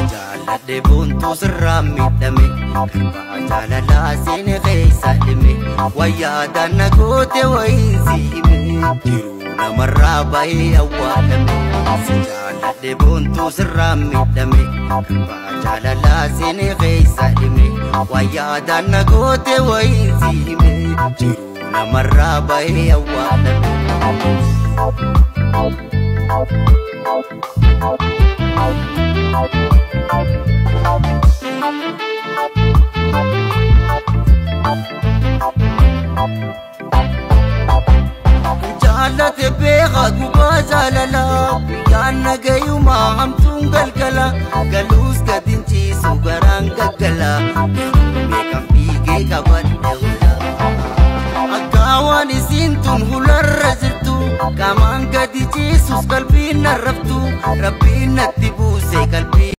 Jaalladhe boontuu sirraa miidhame, garbaa jaalalaa seene keessa dhime, wayyaa danna goote wayiin si hime, jiruu namarraa bahee awwaalame. Si jaalladhe boontuu sirraa miidhame, garbaa jaalalaa seene keessa dhime, wayyaa danna goote wayiin si hime, jiruu namarraa bahee awwaalame. Jaallate beekaa gubaa jaalalaa, guyyaan nagayumaa hamtuun galgala, galuus gadi hin ciisu garaan gaggala, meeqan fiigee qabadhe hula. Akka waan isiin tun hularra jirtu, qaamaan gadi ciisus qalbiin narraftu, rabbiin natti buuse.